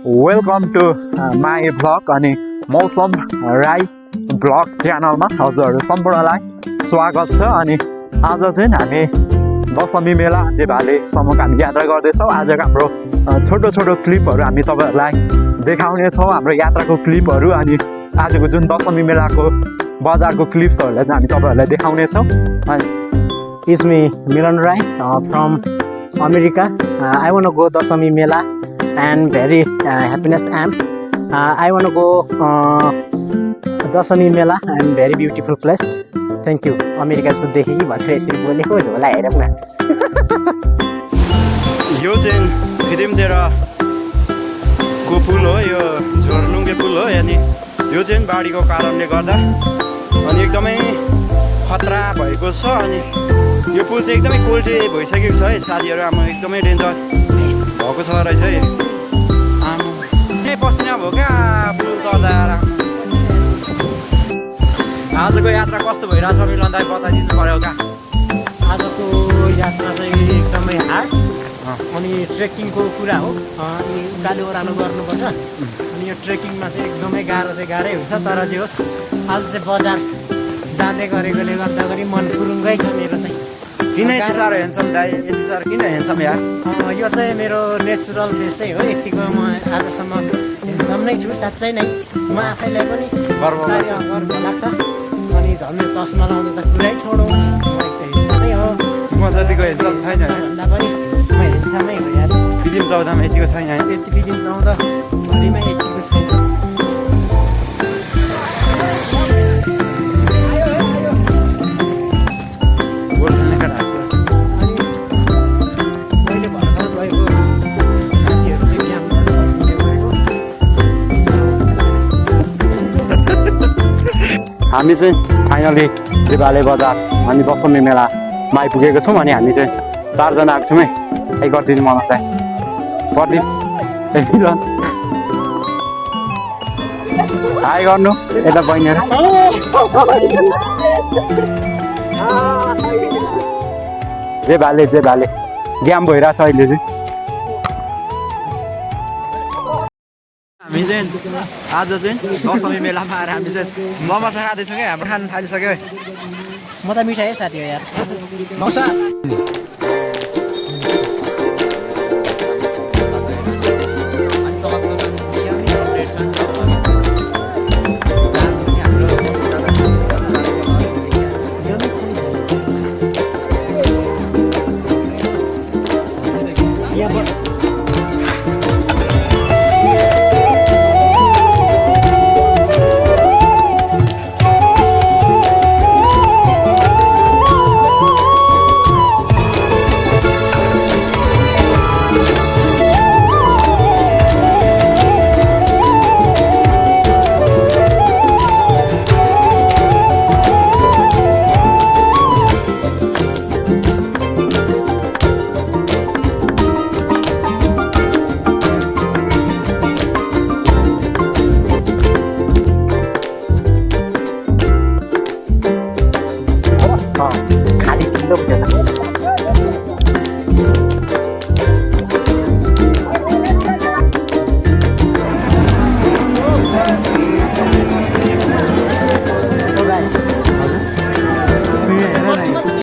Welcome to my vlog अनि मौसम Rai vlog च्यानलमा हजुरहरू सम्पूर्णलाई स्वागत छ। अनि आज चाहिँ हामी दशमी मेला जे भालेसम्मको हामी यात्रा गर्दैछौँ। आजको हाम्रो छोटो छोटो क्लिपहरू हामी तपाईँहरूलाई देखाउनेछौँ, हाम्रो यात्राको क्लिपहरू। अनि आजको जुन दशमी मेलाको बजारको क्लिप्सहरूलाई चाहिँ हामी तपाईँहरूलाई देखाउनेछौँ। It's me, Milan Rai, from America. I want to go Dasami Mela and very happiness am. I want to go Dasami Mela and very beautiful place. Thank you. America is the देखि भनेर यसरी बोलेको झोला हेरौँ न। यो चाहिँ फिदिमतेराको पुल हो, यो झोरलुङ्गे पुल हो। अनि यो चाहिँ बाढीको कारणले गर्दा अनि एकदमै खतरा भएको छ। अनि यो पुल चाहिँ एकदमै कोल्टे भइसकेको छ है साथीहरू। आमा एकदमै डेन्जर भएको छ रहेछ है। आमा पसिना भयो क्या पुल तर्दा। आजको यात्रा कस्तो भइरहेछ मिलनदाई बताइदिनु पर्यो क्या। आजको यात्रा चाहिँ एकदमै हार्ड अनि ट्रेकिङको कुरा हो। अनि उकालो ओह्रालो गर्नुपर्छ। अनि यो ट्रेकिङमा चाहिँ एकदमै गाह्रै हुन्छ। तर जे होस् आज चाहिँ बजार जाँदै गरेकोले गर्दाखेरि मन पुरुङ्गै छ मेरो चाहिँ। किन यति साह्रो हेन्सम दाइ, यति साह्रो किन हेन्सम यार? यो चाहिँ मेरो नेचुरल फेसै हो। यतिको म आजसम्म हेन्सम नै छु साँच्चै नै। म आफैलाई पनि गर्व लाग्छ। अनि झन् चस्मा लाउँदा त कुरै छोडौँ, म एकदम हेन्समै हो। म जतिको हेन्सम छैन भन्दा पनि म हेन्समै हो यार। फिल्म 14 मा यतिको छैन। यति फिल्म 14 भरिमा यतिको छैन। हामी चाहिँ फाइनली देवालय बजार अनि दशमी मेलामा आइपुगेको छौँ। अनि हामी चाहिँ 4 जना आएको छौँ है। है गरिदिनु मलाई चाहिँ गरिदिनु हाई गर्नु यता बहिनीहरू। जे भाले ग्याम भइरहेछ अहिले चाहिँ। हामी चाहिँ आज चाहिँ दशमी मेलामा आएर हामी चाहिँ मोमोसा खाँदैछौँ क्या। हाम्रो खान थालिसक्यो है। म त मिठाई है साथी हो यार।